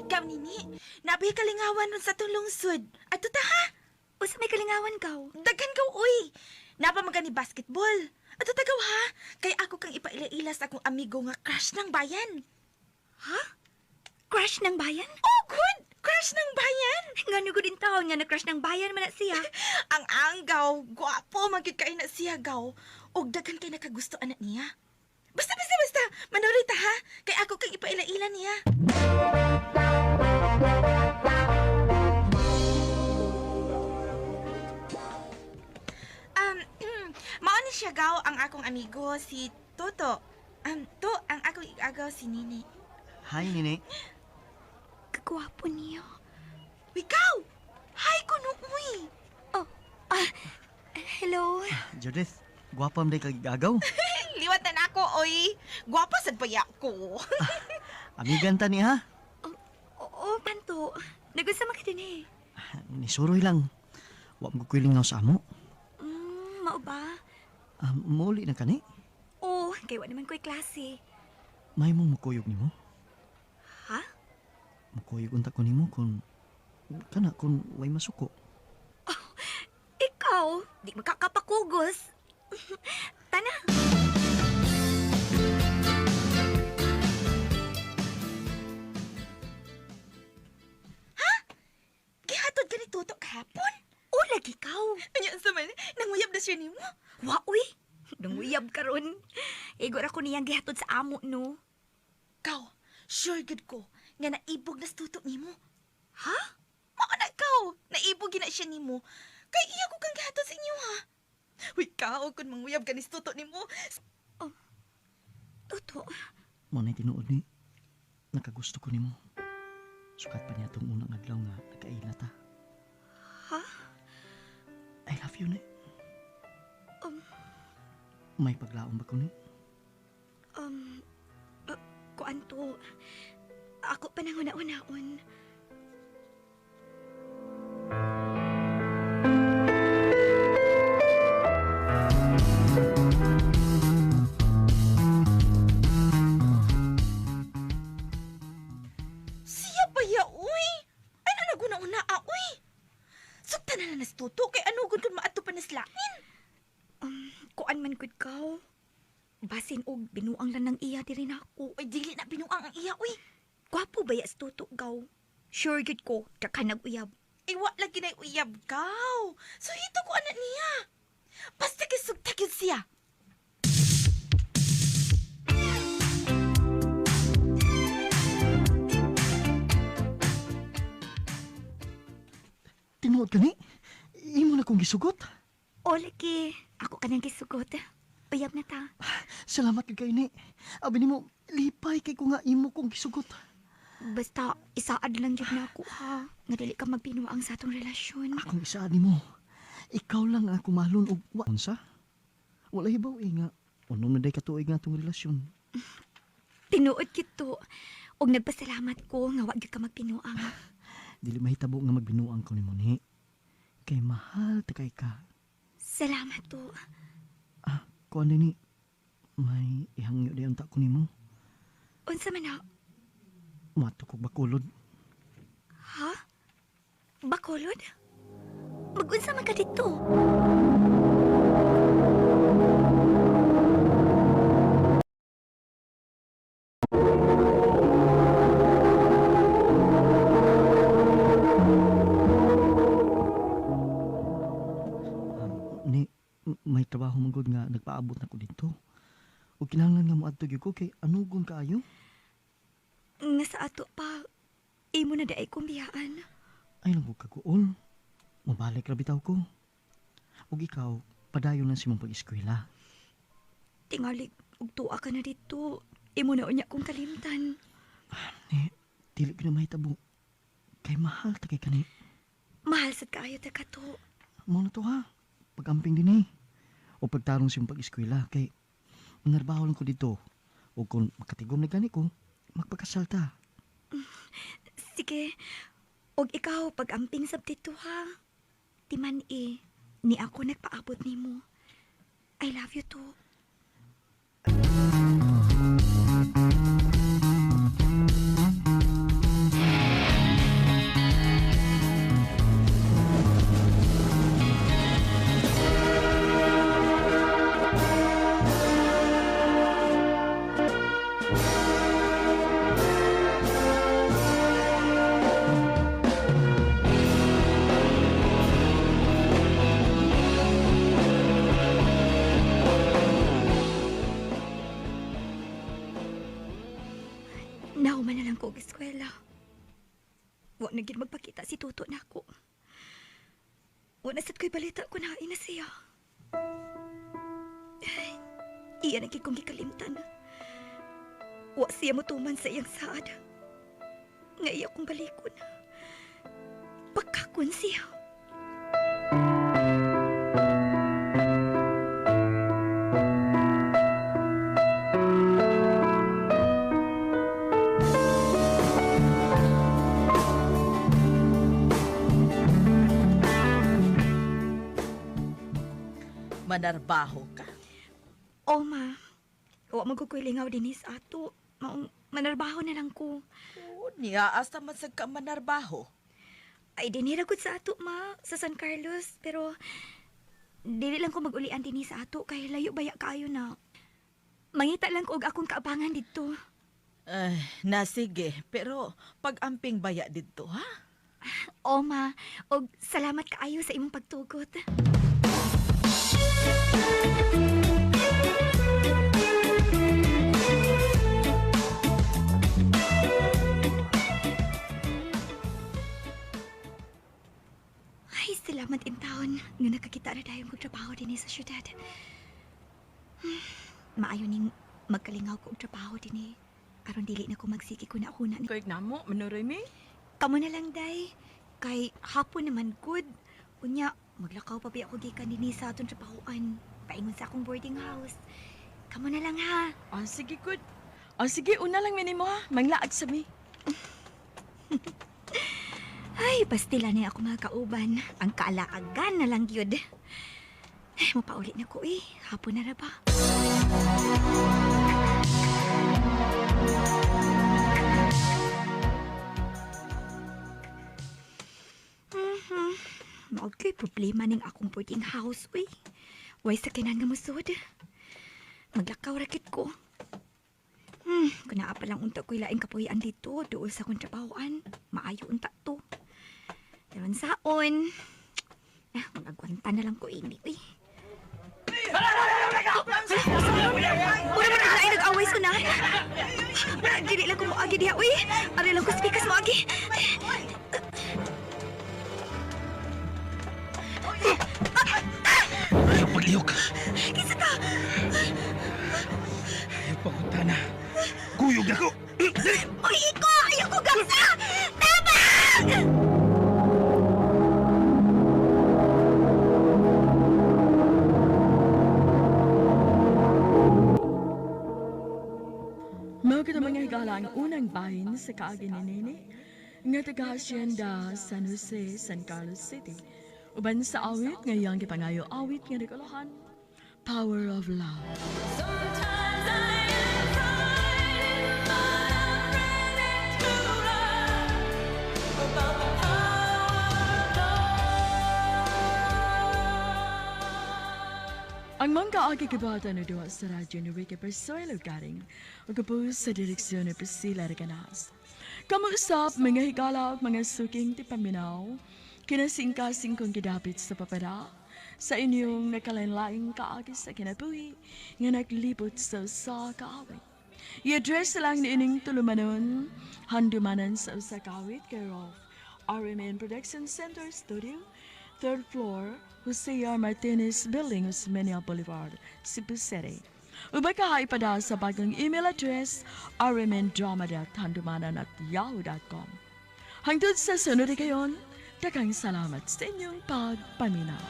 Gaw nini, nabi kalingawan nun sa atong lungsod. Ato ta ha? Usa may kalingawan gaw. Daghan gaw uy. Napa man gani basketball. Ato ta gaw ha? Kay ako kang ipaila-ila sa akong amigo nga crush ng bayan. Ha? Crush ng bayan? Oh, good! Crush ng bayan! Ngano gud taon nga na-crush ng bayan man na siya. Ang anggaw, gwapo man gyud kay na siya gaw. Og daghan kay nakagusto anak niya. Basta basta basta, manuri ta ha. Kay ako kang ipaila-ila niya. Um, mao ni siya gaw ang akong amigo si Toto. To ang akong igagaw si Nini. Hi, Nini. Kagwapo niya. Ikaw! Hi kuno uy. Oh, ah, hello. Judith, gwapa man day kag igagaw. Liwat na nako oy. Gwapa sad pa ko. Amigan ta ni ha. Oo, panto. Nagusto man ka din eh. Nisuroy lang. Wa mo ko'y lingaw sa amo. Mao ba? Muli na kani. Oo, kay wa naman ko'y klase. May mong mukuyog nimo. Ha? Mukuyog unta ko nimo kung kana kung way masuko. Ikaw, di makakapakugos. Tana. Gihatod ka ni Toto kahapon. O, lagi kaw. Anya sa man, nanguyab na siya nimo. Wa, uy. Nanguyab karon. Igor ako niyang gihatod sa amo, no? Kaw, sure gud ko nga naibog na sa Toto nimo. Ha? Mao na kaw, naibog gina siya nimo. Kay iya ko kang gihatod sa inyo ha. Uy, kaw, kung manguyab ka ni Toto nimo. Toto, Mo na tinuod ni. Nakagusto ko nimo. Sukat pa niya itong unang adlaw nga nagkaila ta. Ha? I love you, ni. May paglaom ba ko ni? um, kuan to. Ako pa nang una-unaon. Siya ba ya, uy? Ay, na naguna-una, ah, uy. Sukta na na nas Toto, kay ano gud kung maato pa naslain. Kuan man gud kaw. Basin og binuang lang ng iya diri nako. Uy, dili na binuang ang iya, uy. Gwapo ba ya sa Toto gaw? Sure gud ko, daghan nag-uyab. Ay, wa lagi na uyab kaw. So, hito ko anak niya. Basta kay sugta gyud siya. Tinuod ka ni? Imo na kong gisugot. O lagi, ako kanang gisugot. Uyab na ta. Salamat kay kay ni. Abi nimo, lipay kay ko nga imo kong gisugot. Basta isaad lang jud na ako ha. Nga dili ka magbinuang sa atong relasyon. Akong isaad nimo. Ikaw lang ang akong mahalon og wa unsa? Wala hibaw eh nga. Unom na day katuig nga atong relasyon. Tinuod kito. Og nagpasalamat ko nga wa gyud ka magbinuang. Dili mahitabo nga magbinuang ko nimo ni. Kay mahal ta kay ka. Salamat to. Ah, kuan ni. May ihangyo di unta ko nimo. Unsa man na? Muadto kog Bacolod. Ha? Bacolod? Mag-unsa man ka dito? Ni may trabaho man gud nga nagpaabot na ko didto. Ug kinahanglan nga moadto gyud ko kay anugon kaayo. Nga sa ato pa, imo na daay kong biyaan. Ay lang ko kaguol. Mabalik ra bitaw ko. Ug ikaw, padayon lang si mong pag-eskwela. Tingali, ug tuwa ka na dito. Imo na unya kong kalimtan. Ni, dili gyud na mahitabo. Kay mahal ta kay kani. Mahal sad kaayo ta kato. Mao na to ha. Pag-amping din eh. O pagtarong sa imong pag-eskwela kay manarbaho lang ko dito. O kung makatigom na gani ko, magpakasal ta. Sige. Og ikaw, pag-amping sab dito ha. Timan eh, ni ako nagpaabot nimo. I love you too. Nahuman na lang ko og eskwela. Wa na gid magpakita si Toto nako. Wa na sad ko'y balita kung hain na siya. Ay, iya na gid kong gikalimtan. Wa siya motuman sa iyang saad. Nga iya kong balikon. Pagkakon siya. Manarbaho ka. O ma, wa magkukulingaw din sa ato. Maong manarbaho na lang ko. Oh, niya asa man sad ka manarbaho. Ay, dinira gud sa ato, ma, sa San Carlos. Pero, dili lang ko mag-ulian dinhi sa ato kay layo baya kaayo na. Mangita lang ko og akong kaabangan didto. Ay, na sige, pero pag-amping baya didto ha? O, ma, og salamat kaayo sa imong pagtugot. Ay, salamat in taon nga nakakita na dayon kog trabaho dinhi sa syudad. Maayo ning magkalingaw ko og trabaho dinhi. Aron dili na ko magsiki ko na ako na Koy namo, manuroy mi. Kamo na lang, day. Kay hapon naman good. Unya, maglakaw pa ba ako gikan dinhi sa atong trabahoan. Paingon sa akong boarding house. Kamo na lang ha. Ah, sige good. Ah, sige, una lang minimo ha. Manglaag sa mi. Ay, pastila na ako mga kauban. Ang kaalaagan na lang yun. Ay, mapauli na ko eh. Hapon na ra ba? Mhm. Okay, problema ning akong boarding house, uy. Way sa kinan nga musod. Maglakaw rakit ko. Kung naa pa lang unta ko'y laing kapuyan dito, dool sa akong trabahoan. Maayo unta to. Daron saon. Ah, mag-agwanta na lang ko ini, uy. Mura man ang nag-away sunahan. Dili lang ko moagi diha, uy. Ari lang ko speakers moagi. Ayaw paglihok. Kinsa ka? Ayaw pangutana. Kuyog na ko. Uy, iko! Ayaw ko gangsa! Tabang! Mao kita mga higala ang unang bahin sa kaagi ni Nene nga taga Hacienda San Jose, San Carlos City. Uban sa awit nga iyang gipangayo awit nga nagulahan, Power of Love. Sometimes I am frightened, but I'm ready to learn about the power of love. Ang mga kaagi kibata na duwa sa radyo ni Ricky Persoy Garing ug gabos sa direksyon ni Priscilla Reganas. Kamuusap mga higala ug mga suking tipaminaw, kinasingkasing kong gidapit sa papada, sa inyong nakalain-laing kaagi sa kinabuhi nga naglibot sa usa ka awit. I-address lang ni ining tulumanon, handumanan sa usa ka awit care of RMN Production Center Studio, third floor, Jose R. Martinez Building, Osmeña Boulevard, Cebu City. Ubay ka pada sa bagong email address rmndrama.handumanan@yahoo.com. Hangtod sa sunod kayon, daghang salamat sa inyong pagpaminaw.